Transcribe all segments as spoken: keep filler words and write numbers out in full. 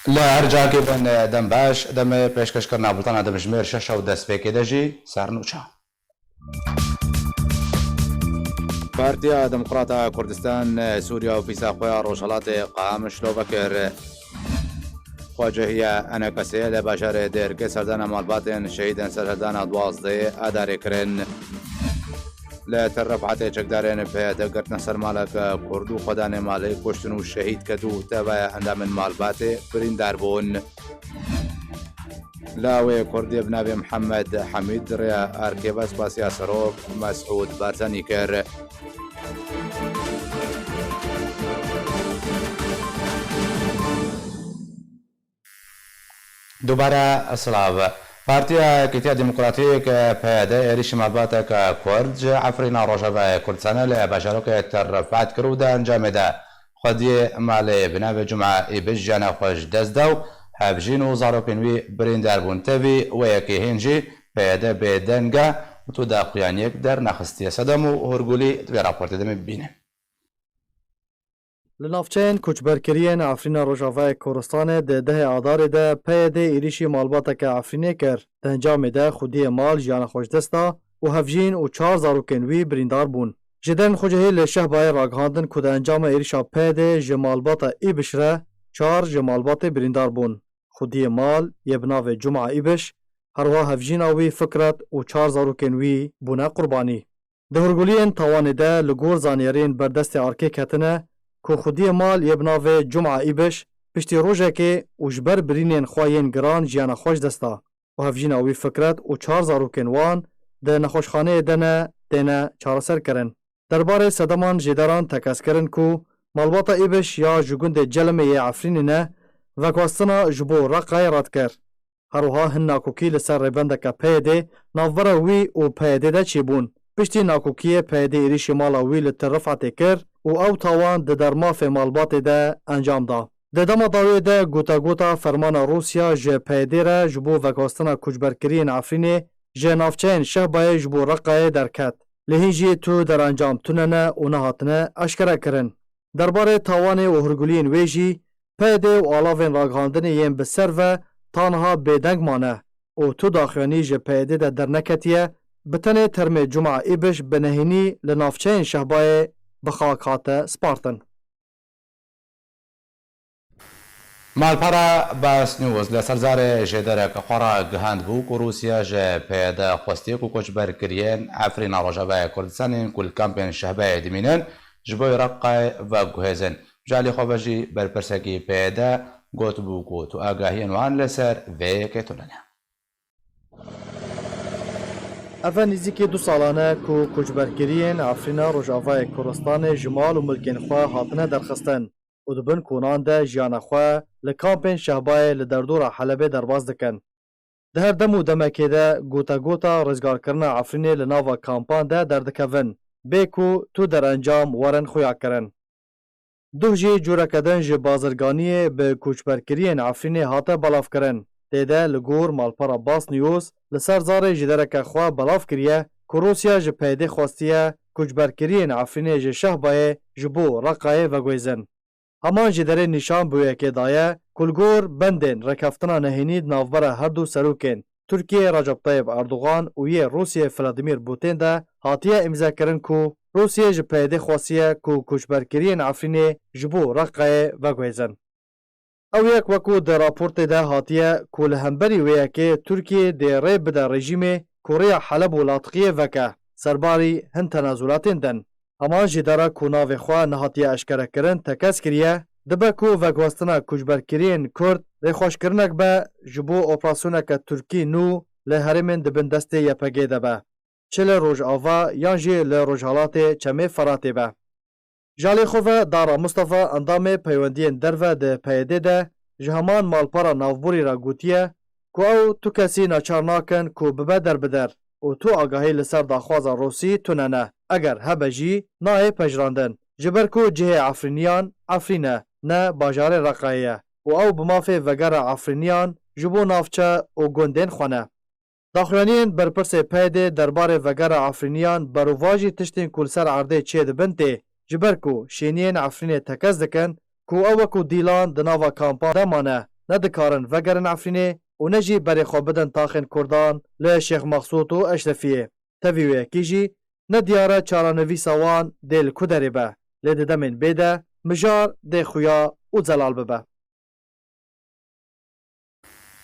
Li her cihekê bin, dem baş, demê pêşkêşkirina bultana dimjimêr şeş û destpêkê de jî sernûça. Partiya Demokrata Kurdistan, Sûriya û pîsa xwe ya Rojhelatê Qamişlo vekir. Xwecehiya Enekesê li bajarê Dêrkê serdana malbatên şehîdên serhildana duwazdehê Adarê kirin. Li Tel Refetê çekdarên P Y D girtine ser malek Kurd û xwedanê malê kuştin û şehîd ket û tevaye endamên malbatê birîndar bûn. Lawê Kurdê bi navê Mihemed Hemîd rêya arkê ve spasiya Serok Mesûd Barzanî kir. Dubare silav. Partiya Yekîtiya Demokratîk, P Y D, êrîşî malbateke Kurd ji Efrîna Rojavayê Kurdistanê li bajarokê Tel Refet kir û di encamê de xwediyê malê bi navê Cuma Îbiş jiyana xwe ji dest da û hevjîn û zarokên wî birîndar bûn. Tevî wê yekê hîn jî P Y D bêdeng e û tu daxuyaniyek dernexistiye. Sedem û Hurgulî di vê raportê de me bibîne. Li navçeyên koçberkiriyên Efrîna Rojavayê Kurdistanê di dehê Adarê de P Y D êrîşî malbateke Efrînê kir. Di encamê de xwediyê mal jiyana xwe ji dest da û hevjîn û çar zarokên wî birîndar bûn. Ji derên xwecihê li Şehbayê ragihandin ku di encama êrîşa P Y D ji malbata Îbiş re çar ji malbatê birîndar bûn. Xwediyê mal yê bi navê Cuma Îbiş, herwiha hevjîna wî Fikret û çar zarokên wî bûne qurbanî. Di hûrguliyên tawanê de li gor zanyariyên berdestê arkê ketine ku xwediyê mal yê bi navê Cuma Îbiş piştî rojekê û ji ber birînên xwe yên giran jiyana xwe ji dest da û hevjîna wî Fikret û çar zarokên wan di nexweşxaneyê de ne têne çareserkirin. Derbarê sedeman jêderan tekez kirin ku malbata Îbiş ya ji gundê Celemê yê Efrînê ne, veguhestina ji bo Reqayê red kir. Her wiha hin nakokî li ser rêbendeke P Y D navbera wî û P Y D de çêbûn. Piştî nakokiyê P Y D êrîşî mala wî li Til Rifatê kir û ew tawan di dermafê malbatê de encam da. Di dema dawiyê de gotegota fermana Rûsya ji P Y D re ji bo veguhestina koçberkiriyên Efrînê ji navçeyên Şehbayê ji bo Reqayê derket. Lê hîn jî tu derencam tune ne û nehatine eşkerekirin. Derbarê tawanê û hûrguliyên wê jî P Y D û alavên ragihandinê yên bi ser ve ta niha bêdeng mane û tu daxuyanî ji P Y D de derneketiye, bi tenê termê Cuma Îbiş bi nehênî li navçeyên Şehbayê bi xak hate spartin. Malpera Bas News li ser zarê jêdereke xwe re gihand bû ku Rûsya ji P Y D xwestiye ku koçberkiriyên Efrîna Rojavayê Kurdistanê ku li kampên Şehbayê dimînin ji bo Reqayê veguhêzin. Ji alî xwe ve jî berpirsekî P Y D gotibû ku tu agahiyên wan li ser vê yekê tune ne. Ev e nîzîkî du salan e ku koçberkiriyên Efrîna Rojavayê Kurdistanê ji mal û milkên xwe hatine derxistin û di bin konan de jiyana xwe li kampên Şehbayê li derdora Helebê derbas dikin. Di her dem û demekê de gotegota rizgarkirina Efrînê li nava kampan de derdikevin, bê ku tu derencam werin xuyakirin. Duh jî cureke din ji bazirganiyê bi koçberkiriyên Efrînê hate belavkirin. Tê de li gor malpera Bas News li ser zarê jêdereke xwe belav kiriye ku Rûsya ji P Y D xwestiye koçberkiriyên Efrînê ji Şehbayê ji bo Reqayê veguhêzin. Heman jêderê nîşan bi wê yekê daye ku li gor bendên rêkeftina nehênî di navbera her du serokên Tirkiyê Recep Tayyip Erdogan û yê Rûsiyê Vladimir Putin de hatiye îmzekirin ku Rûsiyê ji P Y D xwestiye ku koçberkiriyên Efrînê ji bo Reqayê veguhêzin. Ew yek wekû di raportê de hatiye ku li hemberî wê yekê Tirkiyê dê rê bide rejîmê ku rêya Heleb û Latiqiyê veke, serbarî hin tenazulatên din. Heman jêdera ku navê xwe nehatiye eşkerekirin tekez kiriye, dibe ku veguhestina koçberkiriyên Kurd rêxweşkirinek be ji bo operasyoneke Tirkî nû li herêmên di bin destê Y P G de be, çi li Rojava yan jî li rojhelatê Çemê Feratê be. Ji alî xwe ve Dara Mustafa endamê peywendiyên derve di P Y D de ji heman malpera navborî re gotiye ku ew tu kesî naçar nakin ku bibe derbider û tu agahî li ser daxwaza Rûsî tune ne. Eger hebe jî nayê pejirandin. Ji ber ku cihê Efrîniyan Efrîn e, ne bajarê Reqayê ye û ew bi mafê vegera Efrîniyan ji bo navçe û gundên xwe ne. Daxuyaniyên berpirsê P Y D derbarê vegera Efrîniyan berovajî tiştên ku li ser erdê çêdibin tê, ji ber ku şêniyên Efrînê tekez dikin ku ew wekû dîlan di nava kampan de mane ne dikarin vegerin Efrînê û ne jî berê xwe bidin taxên Kurdan li Şêx Mexsûd û Eşrefiyê. Tevî wê yekî jî ne diyar e çarenivîsa wan dê li ku derê be, lê di demên bê de mijar dê xuya û zelal bibe.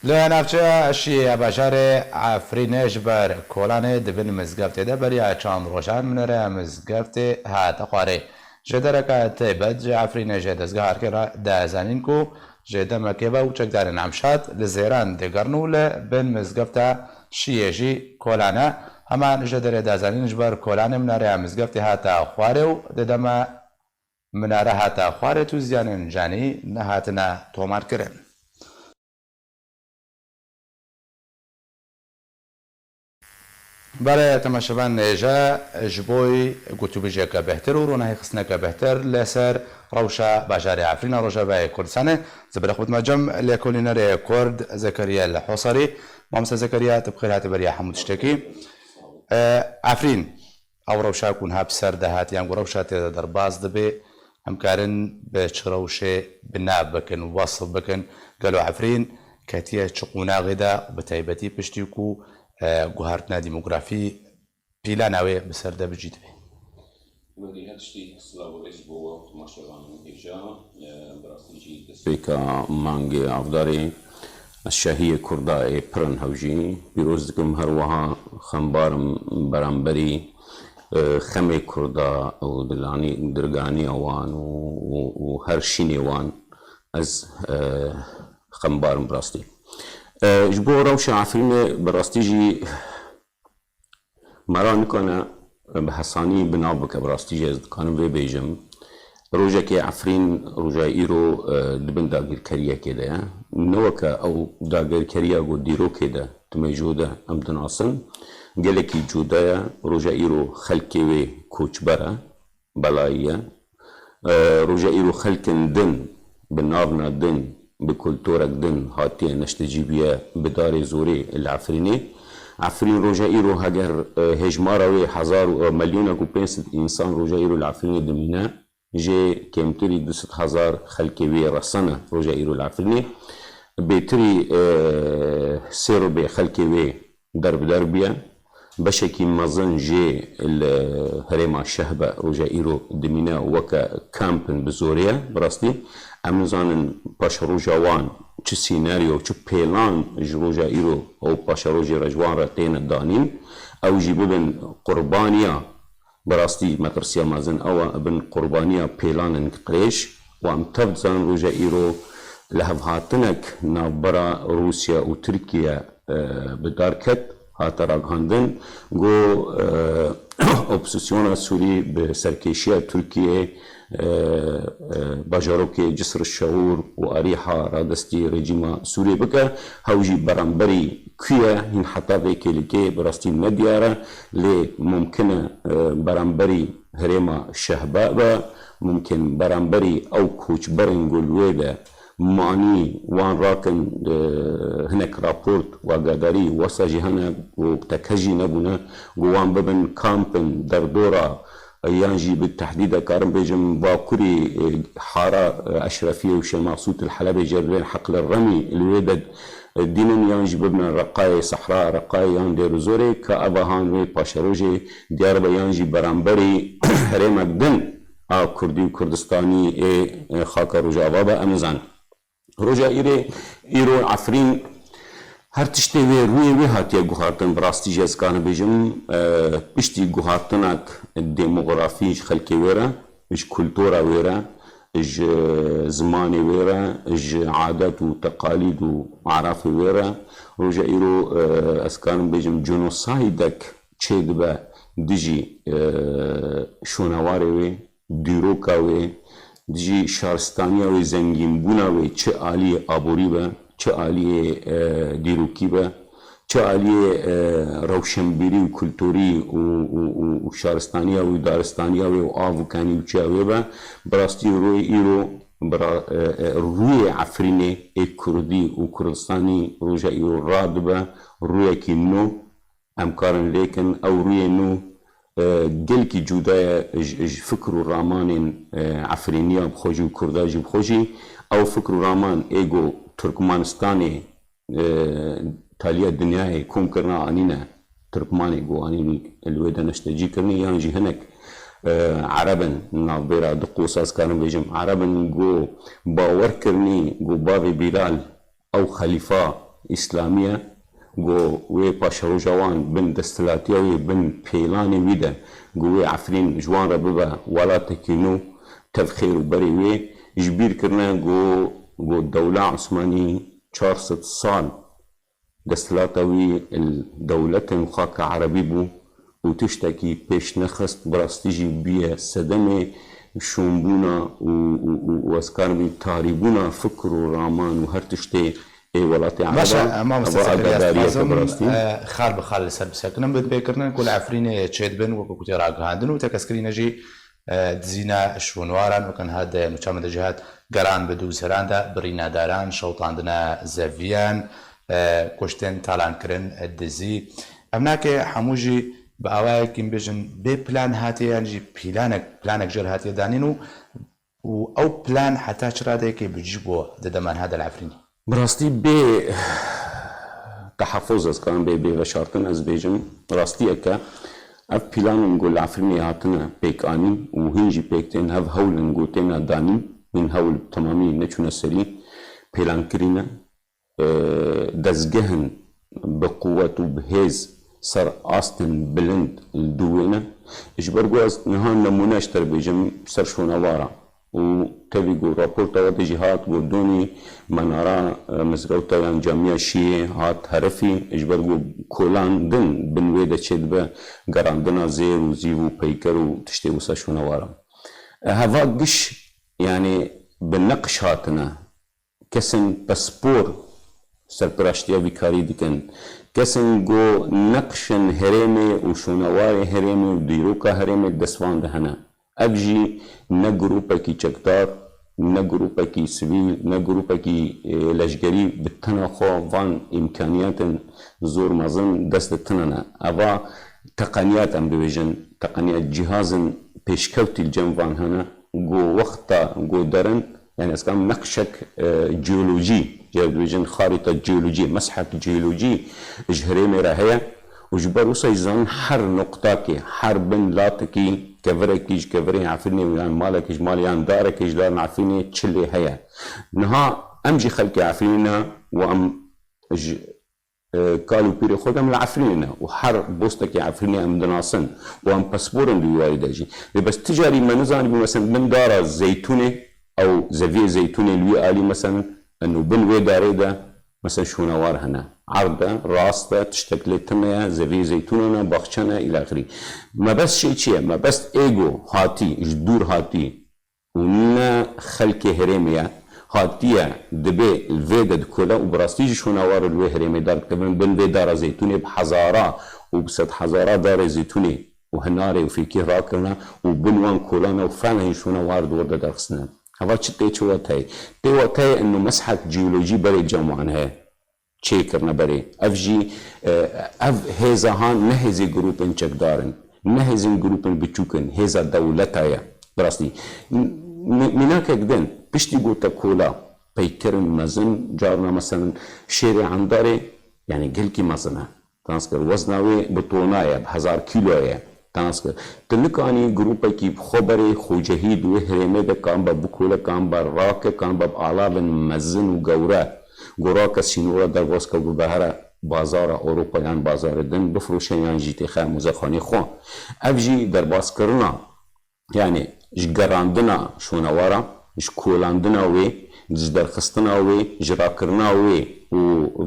Li navçeya Şiyê ya bajarê Efrînê ji ber Kolanê di bin mizgeftê de beriya çand rojan minereya mizgeftê hate xwarê. Ji dereka taybet ji Efrînê ji dezgeha erkê re dizanîn ku ji demekê ve û çekdarên Emşat li Zêran digerin û li bin mizgefta Şiyê jî Kolan e. Heman ji derê dizanîn ji ber Kolanê minereya mizgeftê hate xwarê û di deme minare hate xwarê û ziyanên canî nehatine tomarkirin. Belê, temaşevan, nêje ji bo gotûbêjeke bêhtir û ronahîxistineke bêhtir li ser rewşa bajarê Efrîna Rojavayê Kurdistanê, zibirê xwe dime cem lêkolînerê Kurd Zekeriya El Hosarî. Mamoste Zekeriya, tu bi xêr hatî beriya hemû tiştekî. E, Efrîn, ew rewşa ku niha bi ser de hat, yan ku rewşa tê de derbas dibe, em karin bi çi rewşê bi nav bikin, wesf bikin? Gelo Efrîn ketiye çi qonaxê de, bi taybetî piştî ku, e, guhertina demografî pîlana wê bi ser de bi cî dibe? Wekî her tiştî silav û rêz bo we û temaşevanên hêja. E, bi rastî jî destpêka mangê Avdarê ez şahiyê Kurda ê pir in hew jî pîroz dikim, her wiha xembar im beramberî, e, xemê Kurda û dilanî, dirganiya wan û, û, û her şînê wan ez, e, xembar im bi rastî. E, ji bo rewşa Efrînê bi rastî jî Mera nikane bi hesanî bi nav bike, bi rastî jî ez dikarim vê bêjim. Rojekê Efrîn, roja îro, e, di bin dagirkeriyekê de ye. Ne weke ew dagirkeriya ku dîrokê de, di mêjû de em dinasin, gelekî cuda ye. Roja îro xelkê wê koçber e. Belayî ye. E, roja îro xelkên din, bi navna din, bi kulturek din hatiye neştecî bûye bi darê zorê li Efrînê. Efrîn roja îro heger, e, hêjmara wê hezar û, e, milyonek û pênc sed însan roja îro li Efrînê dimîne, jê kêmtirî du sed hezar xelkê wê resene roja îro li Efrînê. Bêtirî, e, sê rubê xelkê wê derbider bûye. Beşekî mezin jê li herêma Şehbe roja îro dimîne, weke kamp in bi zorê ye. Bi rastî, em nizanin paşeroja wan çi sînaryo, çi pêlan ji roja îro û paşerojê re ji wan re têne danîn. Ew jî bibin qurbaniya, bi rastî metirsiya mezin ew e, bibin qurbaniya pêlanên qirêj. Û em tev dizanin roja îro lihevhatinek navbera Rûsya û Tirkiye e, bi dar ket, hate ragihandin, got, e, opozîsyona Sûrî bi serkêşiya Tirkiyê, e, e, bajarokê Cisr Şeûr û Arîha radestî rejîma Sûrê bike, hew jî beramberî ku ye, hîn heta vê kêlikê bi rastî ne diyar e, lê mumkin e, e, beramberî herêma Şehbe be, mumkin beramberî ew koçberên ku li wê de manî wan rakin, e, hinek raport û agadarî wesa jî hene û teke jî nebûne, ku wan bibin kampin derdora, e, yan jî bi tehdîde karim bêjim Bakurî, e, Hara, e, Eşrefiyê û Şêx Maqsûd li Helebê jê re bibin Heqlê Remî li wê de, e, dînin, yan jî bibin Reqayê Sehra, Reqayê yan Dêrûzorê, ka eva han wê paşerojê diyar be yan jî beramberî herêmek din a Kurdî û Kurdistanî ê, ê xaka Rojava be, em nizanin. Roja îrê, îro Efrîn her tiştê wê rûyê wê hatiye guhartin, bi rastî jî ez karim bêjim, e, piştî guhartinek demografî ji xelkê wê re, ji kultura wê re, ji zimanê wê re, ji adet û teqalîd û arafê wê re, roja îro, e, ez karim bêjim, genosaydek çêdibe dijî, e, şûnewarê wê, dîroka wê, dijî şaristaniya wê, zengînbûna wê, çi aliyê aborî be, çi aliyê, e, dîrokî be, çi aliyê, e, rewşenbîrî û kulturî û, û, û, û şaristaniya wê û daristaniya wê û av û kanîwçiya wê be, bi rastî rûyê îro, bi ra-, e, e, rûyê Efrînê ê Kurdî û Kurdistanî roja îro radibe rûyekî nû. Em karin lêkin ew rûyê nû, e, gelkî cuda ye ji, ji fikr û ramanên, e, Efrîniya bi xwe jî û Kurda jî bi xwe jî. Ew fikr û raman ê ku Turkmanistanê, e, taliya dinyayê kom kirine anîne Tirkmanê ku anî li wê de neştecî kirinî, yan jî hinek, e, Ereb in navbêra di qosa ez karim bêjim, Ereb in ku bawer kirinî ku bavê Bîlal ew xelîfa îslamî ye, ku wê paşeroja wan bin desthilatiya wê, bin pêlanê wî de, ku wê Efrîn ji wan re bibe welatekî nû, tev xêr û berê wê, ji bîr kirine ku, ku dewla Osmanî çar sed sal desthilata wî li dewletên xaka erebî bû û tiştekî pêş nexist, bi rastî jî bûye sedemê şûnbûna û, û, û, û ez karim bî tarîbûna fikr û raman û her tiştê ê welatê Baş e, Ereban. Mamoste Eva Zekeriya, ez agadariyeke bi dixwazim, rastî. E, xal bi xal li ser bisekinin, bin pêkirinin ku li Efrînê çêdibin, wekî ku tê ragihandin û tekez kirîne jî, e, dizîna şûnwaran, weke niha di nûça min de jî hat, geran bi dû seran de, birîna daran, şewitandina zeviyan, e, kuştin, talankirin, e, dizî. Em nake hemû jî bi awayekî bêjin bê plan hatiye, yan jî planek, planek jê re hatiye danîn û, û ew plan heta çi radeyekê bi cî bû di dema niha de li Efrînê? Bi rastî bê tehafoz ez karim bê, bê veşartin ez bêjim, rastiyeke ev planên ku li Efrînê hatine pêkanîn û hîn jî pêk tên, hev hewl in ku têne danîn, hîn hewl bi temamî neçûne serî, pêlankirî ne. E, dezgehên bi quwet û bi hêz ser astên bilind li dû wê ne. Ji ber ku ez niha nemûne ji te re bêjim ser şûnewara û tevî ku raporta we de jî hat ku donî menara, e, mizgewta yan camiya şiyê hat herifî, ji ber ku kolan din bin wê de çêdibe gerandina zêr û zîv û peyker û tiştê wisa şûnewara. E, heva giş, yanî bi neqş hatine. Kesên pispor serpiraştiya vî karî dikin. Kesên ku neqşên herêmê û şûnewarê herêmê û dîroka herêmê dest van de hene. Ev jî ne grûpekî çekdar, ne grûpekî sivîl, ne grûpekî, e, leşgerî bi tena xwe van îmkaniyetên zor mezin dest de tine ne. Eva teqeniyat em dibêjin, teqeniyat cihazên pêşkewtî li cem van hene. Ku wexta ku derin, yani ez karim neqşek, e, jeolojî, ya dibêjin xarîta jeolojî, meshek jeolojî ji herêmê re heye û ji ber wisa jî zanin her noqtakê, her bin latekî, kevirekî ji kevirên Efrînê û yan malekî ji malê yan darekê ji lar Efrînê çi lê heye. Niha em jî xelkê Efrînê ne û em ji e, kal û pîrê xwe de em li Efrînê ne û her bostekê Efrînê em dinasin û em pasporên di wî warî de jî. Lê bes ti carî me nizanîbû, mesela bin dara zeytûnê, ew zeviyê zeytûnê li wî alî, mesela, eno bin wê darê de, mesela, şûnewar hene. Erd e, rast e, tiştek lê tune ye, zeviyê zeytûnan e, baxçe ne, îlaxirî. Mebest şey çi ye? Mebest ê ku hatî, ji dûr hatî, û ne xelkê herêmê ye, hatiye dibê li vê de dikole û bi rastî jî şûnewar li wê herêmê dar dikevin, bin vê dara zeytûnê bi hezara û bi sedhezara darê zeytûnê û hinarê û fêkê rakirine û bin wan kolane û fena hîn şûnewar di wir de derxistine. Heva çi tê, çi wateyê? Tê wateyê eno meshek jeolojî berê cem wan heye. Çêkirine berê. Ev jî, e, ev hêza han ne hêzê grûpên çekdar in, ne hêzên grûpên biçûk in, hêza dewleta ye. Bi rastî, m-, mî-, mînakek din, piştî ku te kola peykerên mezin, carna, meselen, şêrê endarê, yani gelkî mezin e. Te nas kir, wezna wê bi tona ye, bi hezar kîlo ye. Te nas kir. Tu nikanî grûpekî bi xwe berê xwecehî di wê herêmê de kan be bikole, kan be rake, kan be bi alavên mezin û gewre. Gorake sînora derbas ke ku bihere bazara Ewropa yan bazarê din bifroşe yan jî têxe muzexanê xwe. Ev jî derbaskirina, yani ji gerandina şûnewara, ji kolandina wê, ji derxistina wê, ji rakirina wê û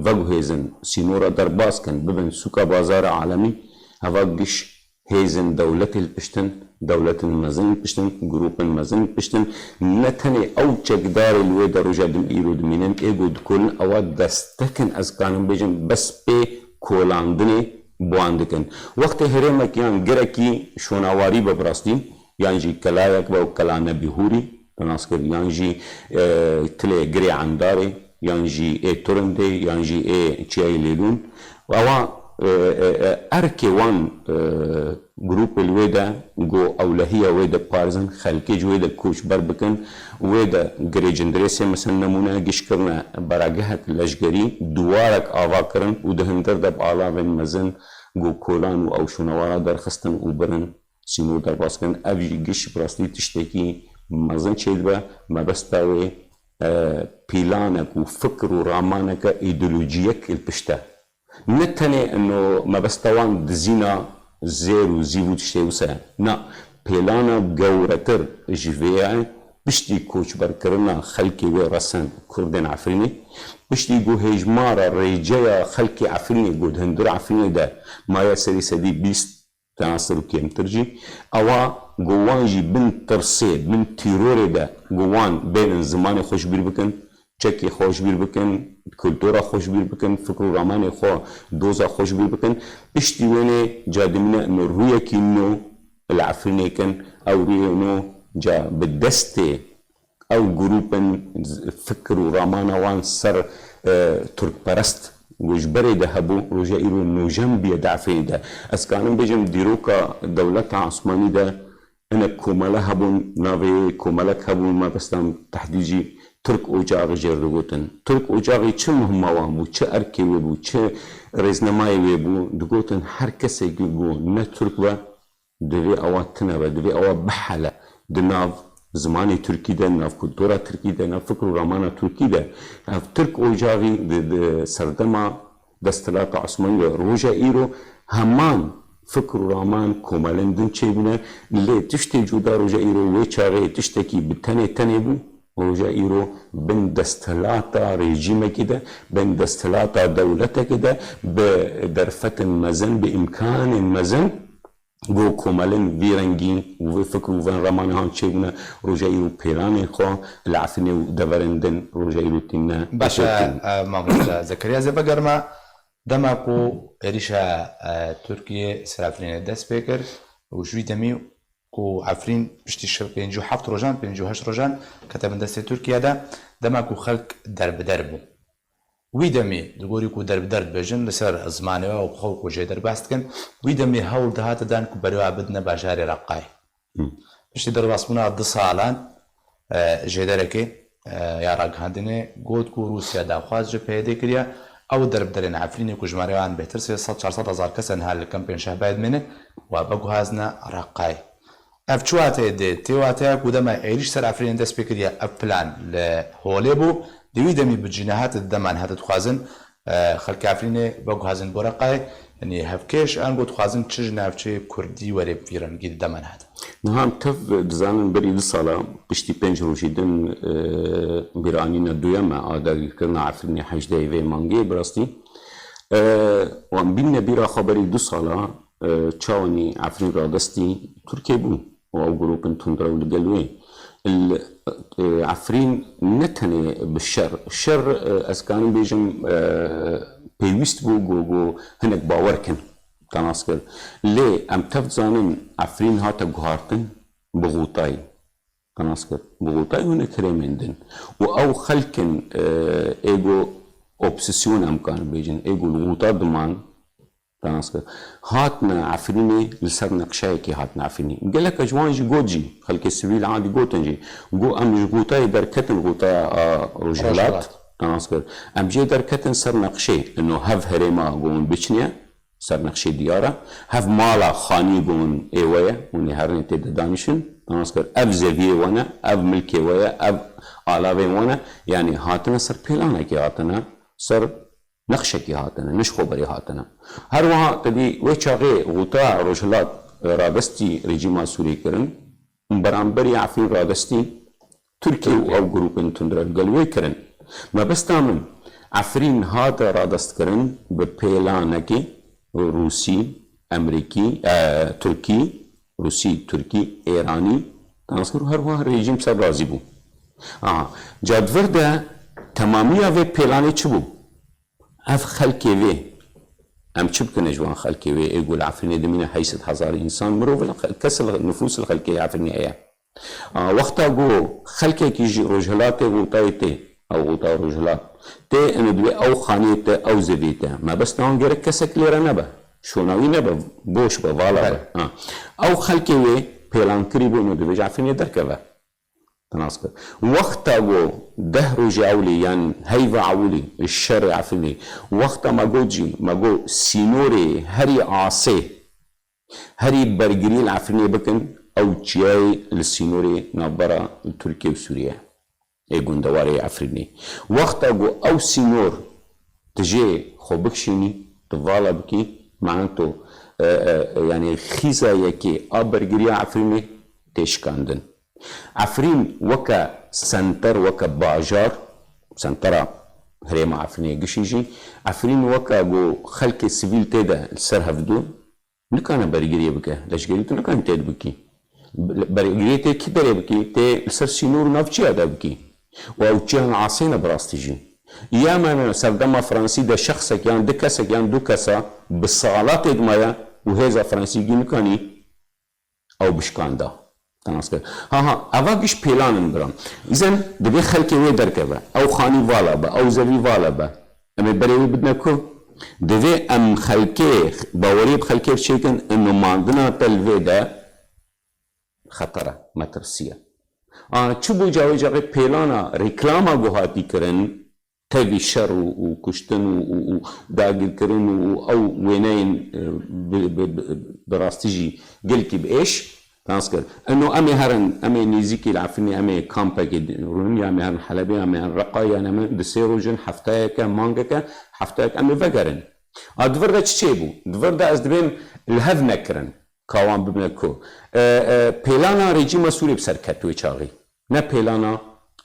veguhêzin sînora derbas kin, bibin sûka bazara alemî, heva giş hêzên dewletê li pişt in, dewletên mezin li pişt in, grûpên mezin li pişt in, ne tenê ew çekdarê li wê de roja din îro dimînin, ê ku dikolin, ewa destek in, ez kanim bêjim, bes pê kolandinê bi wan dikin. Wextê herêmek yan girekî şonawarî be bi rastî, yan jî kelayek be û kela Nebîhûrî, te nas kir, yan jî, e, tilê girê Endarê, yan jî ê Turindê, yan jî ê Çiyayê Lêlûn. Ewa, e, e, e, erkê wan, e, grûpê li wê de, ku ewlehiya wê de parizin, xelkê ji wê de koçber bikin, wê de girê cindirêsê, mesela nemûne giş kirine beragehek leşgerî, duwarek ava kirin û di hundir de bi alavên mezin, ku kolan û ew şûnewara derxistin û birin, sînor derbas kirin. Ev jî giş bi rastî tiştekî mezin çêdibe. Mebesta wê, e, pîlanek û fikir û ramaneke îdeolojiyek li pişt e. Ne tenê ino mebesta wan dizîna zêr û zîv û tiştê wisa ye. Na, pêlana gewretir ji vê ye, piştî koçberkirina xelkê wê resen Kurdên Efrînê, piştî ku hêjmara rêceya xelkê Efrînê ku di hundir Efrînê de maye serî sedî bîst, tenasir û kêmtir jî, ewa ku wan jî bin tirsê, bin tîrorê de ku wan bênin zimanê xwe ji bîr bikin, çekê xwe ji bîr bikin, kultura xwe ji bîr bikin, fikr û ramanê xwe, doza xwe ji bîr bikin. Piştî wênê ca dimîne ino rûyekî nû li Efrînê kin, ew rûyê nû ca bi destê ew grûpên fikr û ramana wan ser, e, Tirkperest ku ji berê de hebû, roja îro nûjen bûye di Efrînê de. Ez kanim bêjim dîroka dewleta Osmanî de hinek komele hebûn, navê komelek hebûn, mebestan tehdîd jî Tirk Ocağı jêr digotin. Tirk Ocağı çi muhima wan bû, çi erkê wê bû, çi rêznemayê wê bû, digotin her kesekî ku ne Tirk be, divê ewa tune be, divê ewa bihele di nav zimanê Tirkî de, nav kultura Tirkî de, nav fikr û ramana Tirkî de. Ev Tirk Ocağı di, di serdema desthilata Osmanî de roja îro heman fikr û raman komelên din çêbûne. Lê tiştê cuda roja îro wê çaxê tiştekî bi tenê tenê bû. Roja îro bin desthilata rejîmekê de, bin desthilata dewletekê de, bi derfetên mezin, bi îmkanên mezin, ku komelên vî rengî û vê fikr û vê ramanê han çêbûne, roja îro pêlanên xwe li Efrînê û deverên din roja îro tîne. Baş e, e, mamoste Zekeriya, zêve germa dema ku êrişa, e, Tirkiyê ser Efrînê dest pê kir û ji wî demî ku Efrîn piştî şev pêncî û heft rojan, pêncî û heşt rojan kete bin destê Tirkiye de, dema ku xelk derbider bû. Wî demî, di gorî ku derbider dibêjin, li ser zimanê we û xwe ku jêder behs dikin, wî demî hewl dihate dan ku berê we bidine bajarê Reqayê. Hı. Piştî derbasbûna du salan, e, jêderekê, e, ya ragihandinê got ku Rûsya daxwaz ji P Y D kiriye, ew derbiderên Efrînê ku jimarê wan bêhtir sê sed çar sed hezar kes e niha li kempên Şehbayê dimêne, we veguhazine Reqayê. Ev çi wateyê dê? Tê wateya ku dema êrîş ser Efrînê dest pê kiriye, ev plan li holê bû. Di wî demî bi cînehate di deman hate dixwazin, e, xelkê Efrînê veguhazin bo Reqayê. Yanî hevkêş ango dixwazin çi ji navçeyê Kurdî were bi vî rengî di deman hate. Niha em tev dizanin berî du sala, piştî pênc rojî din, e, bîranîna duyem e a dagirkirina Efrînê hejdehê vê mangê bi rastî. E, wan bînne bîra xwe berî du sala, e, çawanî Efrîn radestî Tirkiyê bû û ew grûpên tundrew li gel wê. Li, e, Efrîn ne tenê bi şer, şer, e, ez kanim bêjim, e, pêwîst bû ku, ku hinek bawer kin, te nas kir. Lê em tev dizanin Efrîn hate guhartin bi Xûtayî, te nas kir. Bi Xûtayî û hinek herêmên din. Û ew xelkin, e, ê ku obsesyon em karin bêjin, ê ku li Xûta diman, te nas kir. Hatine Efrînê, li ser neqşeyekê hatine Efrînê. Gelek ji wan jî got jî, xelkê sivîl adî gotin jî. Got, em ji Xûtayê derketin, Xûtaya a Rojhilat, Rojhilat. Te nas kir. Em jê derketin ser neqşê. Ino hev herêma ku hûn biçiniye, ser neqşê diyar e. Hev mala xanî ku hûn ê we ye, hûn ê herînê tê de danîşin. Te nas kir. Ev zeviyê we ne, ev milkê we ye, ev alavên we ne. Yanî hatine ser pêlanekê hatine, ser neqşekî hatine, ne ji xwe berê hatine. Her wiha te dî wê çaxê Xûta Rojhilat radestî rejîma Sûrî kirin, beramberî Efrîn radestî Tirkiye û ew grûpên tundrew gel wê kirin. Mebesta min, Efrîn hate radestkirin bi pêlanekê Rûsî, Emerîkî, e, Tirkî, Rûsî, Tirkî, Êranî, te nas kir û her wiha rejîm ser razî bû. Aha, ca di vir de temamiya vê pêlanê çi bû? Ev xelkê vê, em çi bikin ji wan xelkê wê, ê ku li Efrînê dimîne heşt sed hezar însan, mirov li xel-, kes li, nifûs li xelkê Efrînê heye. A, wexta ku xelkekî ji Rojhilatê Xûtayê tê, Ew ota rojhilat. Tê, ino divê ew xaniyê te, ew zevê te. Mebesta wan gerek kesek lêre nebe. Şona wî nebe, boş be, vala be. Belê. Ha. Ew xelkê wê pêlankirî bû, ino divê ji Efrînê derkeve. Te nas kir. Wexta ku deh rojê ewlî yan heyva ewlî şerê Efrînê, wexta me got jî, me got sînorê herî asê, herî bergirî li Efrînê bikin, ew çiyayê li sînorê navbera Tirkiye û Sûriye, ê gundewarê Efrînê. Wexta ku ew sînor tu jê xwe bikişînî, tu vala bikî, mano, e, e, e, yanî xîza yekê a bergiriya Efrînê tê şikandin. Efrîn weke senter, weke bajar, sentera herêma Efrînê gişî jî, Efrîn weke ku xelkê sivîl tê de li ser hevdû, nikane bergiriyê bike. Leşkerî tu nikanî tê de bikî. Bergiriyê tê kî derê bikî? Tê li ser sînor û navçiya de bikî. Û ew çiyan asê ne bi rastî jî. Ya me ne serdema Fransî de şexsek yan du kesek yan du kesa bi sala tê de maye û hêza Fransî gî nikanî ew bişkanda. Te nas kir. Ha, ha, eva giş pêlan in bira. Îzen divê xelkê wê derkeve. Ew xanî vala be, ew zevî vala be. Em ê berê wê bidine ku? Divê em xelkê, baweriyê bi xelkê çêkin, ino mandina te li vê de xeter e, metirsiye. A, çi bû cawê cawê pêlana, reklama ku hatî kirin, tevî şer û, û kuştin û, û, û dagirkirin û, û ew wêneyên, e, bi, bi, bi, bi rastî jî gelkî bi êş, nas kir. Ino em ê herin, em ê nêzîkî li Efrînê, em ê kampekê rûnin, ya em ê herin Helebê, ya em ê herin Reqa, yan em ê di sê rojin, heftayeke, mangeke, heftayek em ê vegerin. A di vir de çi çêbû? Di vir de ez dibêm li hev nekirin. Ka wan bibine ku, e, e, pêlana rejîma Sûriyê bi ser ket wê çaxî. Ne pêlana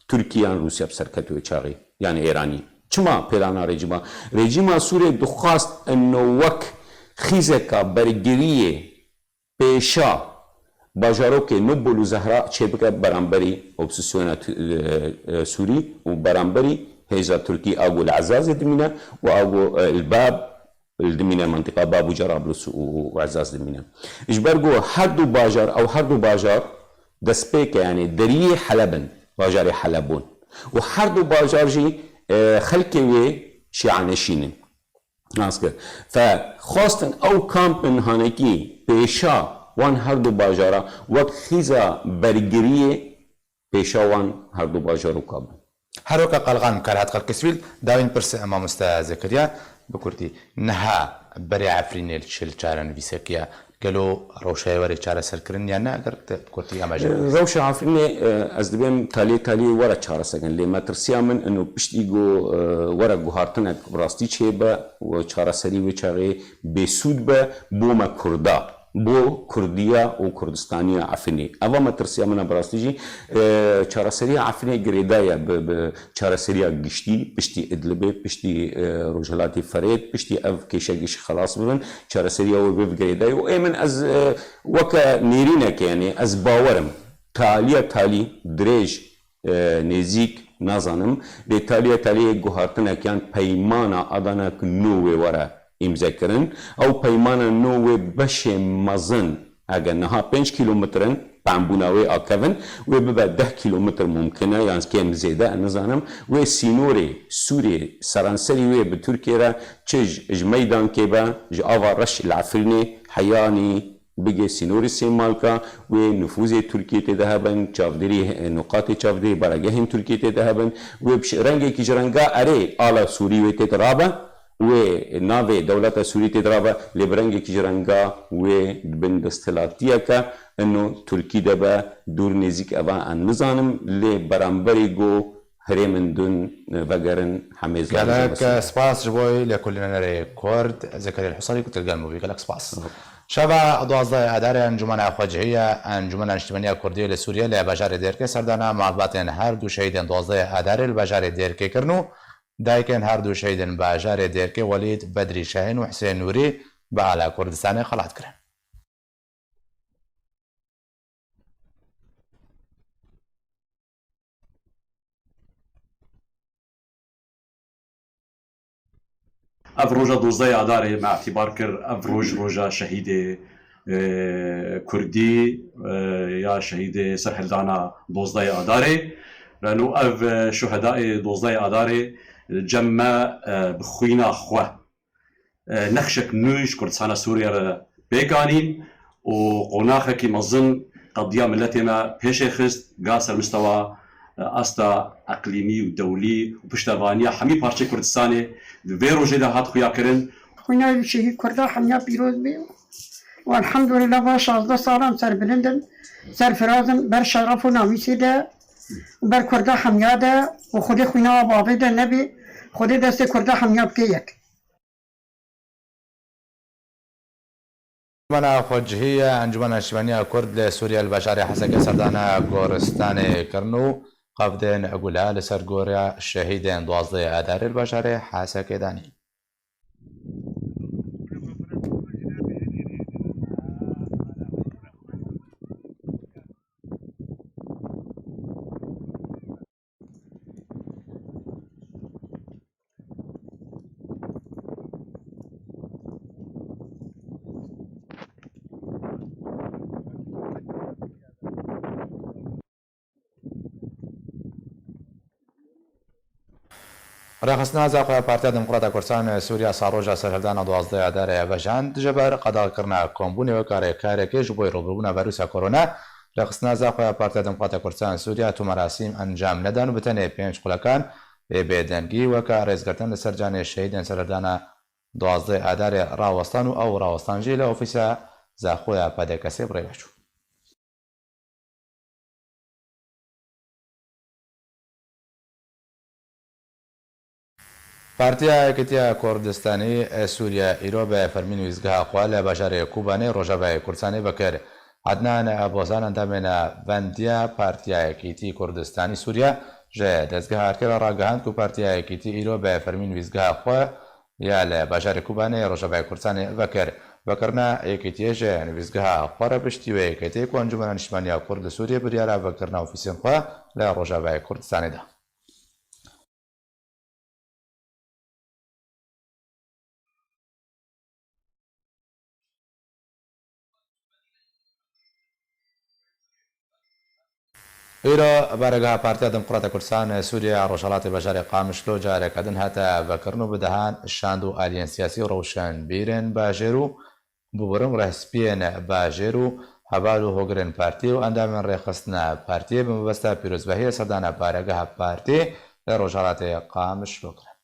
Tirkiye yan Rûsya bi ser ket wê çaxî, yan Êranî. Çima pêlana rejîma? Rejîma Sûriyê dixwast ino wek xîzeka bergiriyê pêşa bajarokê Nobol û Zehra çêbike beramberî opozîsyona Tu-, e, e, Sûrî û beramberî hêza Tirkî a ku li Ezazê dimîne û a ku, e, li Bab li dimîne, mentiqa Bab û Cerablus û, û Ezaz dimîne. Ji ber ku her du bajar, ew her du bajar destpêke, yanî deriyê Heleb in, bajarê Heleb bûn. Û her du bajar jî, e, xelkê wê şîaneşîn in. Nas kir. Fe xwestin ew kampin hanekî pêşa wan her du bajara wek xîza bergiriyê pêşa wan her du bajaroka bin. Her weke qelxan kar hat xelkê sivîl, dawîn pirs mamoste Zekeriya, bi kurtî, niha berê Efrînê li çi li çarenivîsekî ye? Gelo rewşa wê were çareserkirin yan ne? Eger te bi kurtî amaje bidî. Rewşa Efrînê, e, ez dibêm taliyê taliyê were çareserkirin. Lê metirsiya min ino piştî ku, e, were guhartinek bi rastî çêbe û çareserî wê çaxê bêsûd be bo me Kurda, bo Kurdiya û Kurdistaniya Efrînê. Eva metirsiya min e bi rastî jî, e, çareseriya Efrînê girêdaye bi, bi çareseriya giştî, piştî Idlibê, piştî, e, Rojhilatê Ferêt, piştî ev kêşe gişî xelas bibin, çareseriya wê bê bi girêdayî. Û ê min ez, e, weke nêrîneke, yanî ez bawer im, taliya talî, dirêj, e, nêzîk, nazanim, lê taliya talî yek guhartinek yan peymana Adanek nû wê were îmze kirin. Ew peymana nû wê beşê mezin, hege niha pênc kîlometr in, pembûna wê a kevin, wê bibe deh kîlometr mumkin e, yan kêm zêde, ez nizanim. Wê sînorê Sûriyê, seranserî wê bi Tirkiye re çi ji, ji Meydankê be, ji Ava Reş li Efrînê, heyanî bigê sînorê Sêmalka, wê nifûzê Tirkiye tê de hebin, çavdêrî, nuqatê çavdêrî, baregehên Tirkiye tê de hebin, wê bi ş-, rengekî ji renga erê ala Sûrî wê tê de rabe, wê navê dewleta Sûrî tê de rabe, lê bi rengekî ji renga wê di bin desthilatiyeke ino Tirkî de be, dûr nêzîk eva ez nizanim, lê beramberî ku herêmên din vegerin hemê zarê jê Gelek spas ji bo lêkolînerê Kurd Zekeriya Husarî ku tu li gel me bûyî. Gelek spas. Şeva duwazdeh Adarê Encûmena Xwecihî ya Encûmena Niştimaniya Kurdî li Sûriyê li bajarê Dêrkê serdana malbatên her du şehîdên duwazdeh Adarê li bajarê Dêrkê kirin û dayikên her du şehîdên bajarê Dêrkê Welîd Bedrî Şahîn û Hisên Nûrî bi ala Kurdistanê xelat kirin. Ev roja dozdeh Adarê me îtîbar kir, ev roj roja şehîdê, e, Kurdî, e, ya şehîdê serhildana dozdeh Adarê. Beno ev, e, şuhedayê dozdehê Adarê, e, cem me, e, bi xwîna xwe, e, nexşek nû ji Kurdistana Sûriyê re pêk anîn û qonaxekî mezin qediya miletê me pêşê xist, ga ser mistewa, e, asta eqlîmî û dewlî û piştevaniya hemî parçeyê Kurdistanê di vê rojê de hat xuyakirin. Xwîna şehîd Kurda hemiya pîroz be. Û elhamdulillah va şazdeh salan serbilind in, serfiraz in ber şeref û namîsê de û ber Kurda hemiya de û Xwedê xwîna wa bavê de nebê, Xwedê destê Kurda hemiya bike yek. Encûmena Xwecihî ya Encûmena Niştimaniya Kurd li Sûriye li bajarê Hesekê serdana goristanê kirin û qevdên gula li ser gora şehîdên duwazdehê Adarê li bajarê Hesekê danîn. Rêxistina Zaxoya Partiya Demokrata Kurdistan Sûriya saroja serhildana duwazdeh Adarê vejand, ji ber qedexkirina kombûnê weke rêkarekê ji bo rûbirûbûna vîrusa korona, Rêxistina Zaxoya Partiya Demokrata Kurdistan Sûriya tu merasîm encam nedan û bi tenê pênc xulekan ê bêdengî weke rêzgirtin li ser canê şehîdên serhildana duwazdeh Adarê rawestan û ew rawestan jî li ofîsa Zaxoya P D K'ê bi rê ve çû. Partiya Yekîtiya Kurdistanî, e, Sûriye îro bi fermî nivîsgeha xwe li bajarê Kobanê Rojavayê Kurdistanê vekir. Adnan Bozan endamê Navendiya Partiya Yekîtî Kurdistanî Sûriye ji dezgeha Erkê re ragihand ku Partiya Yekîtî îro bi fermî nivîsgeha xwe ya li bajarê Kobanê Rojavayê Kurdistanê vekir. Vekirina Yekîtiyê ji nivîsgeha xwe re piştî wê yekê tê ku Encûmena Niştimaniya Kurd li Sûriyê biryara vekirina ofîsên xwe li Rojavayê Kurdistanê da. Îro baregeha Partiya Demokrata Kurdistan Sûriye ya Rojhelatê bajarê Qamişlo careke din hate vekirin û bi dehan şand û aliyên siyasî û rewşenbîrên bajêr û Bûbûrûn rehspiyên bajêr û heval û hogirên partiyê û endamên rêxistina partiyê bi mebesta pîrozbahiyê serdana baregeha partiyê li Rojhelatê Qamişlo kirin.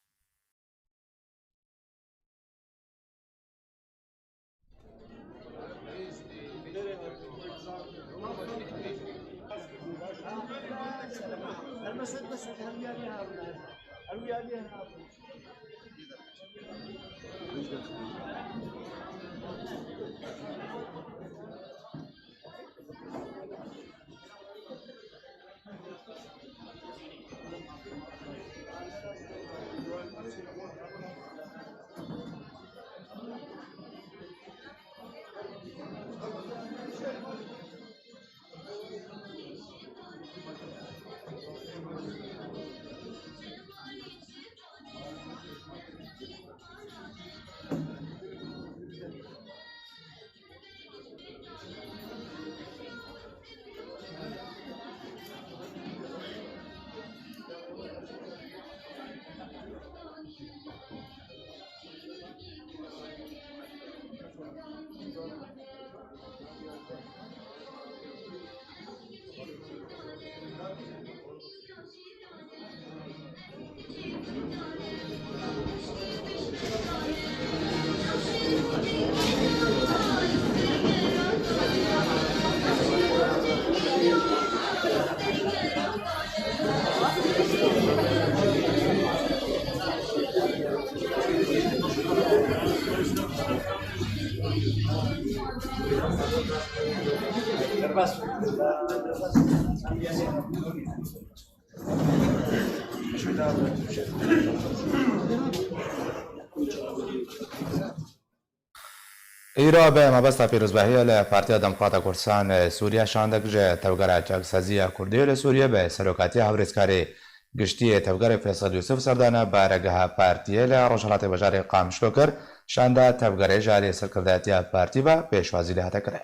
Îro bi mebesta pîrozbahiyê li Partiya Demokrata Kurdistan Sûriye şandek ji Tevgera Çaksazî ya Kurdî li Sûriye bi serokatiya Hevrêzkarê Giştî yê Tevgerê Feysel Yûsif serdana baregeha partiyê li rojhilatê bajarê Qamişlo kir. Şanda Tevgerê ji aliyê serkirdayetiya partî ve pêşwazî lê hate kirin.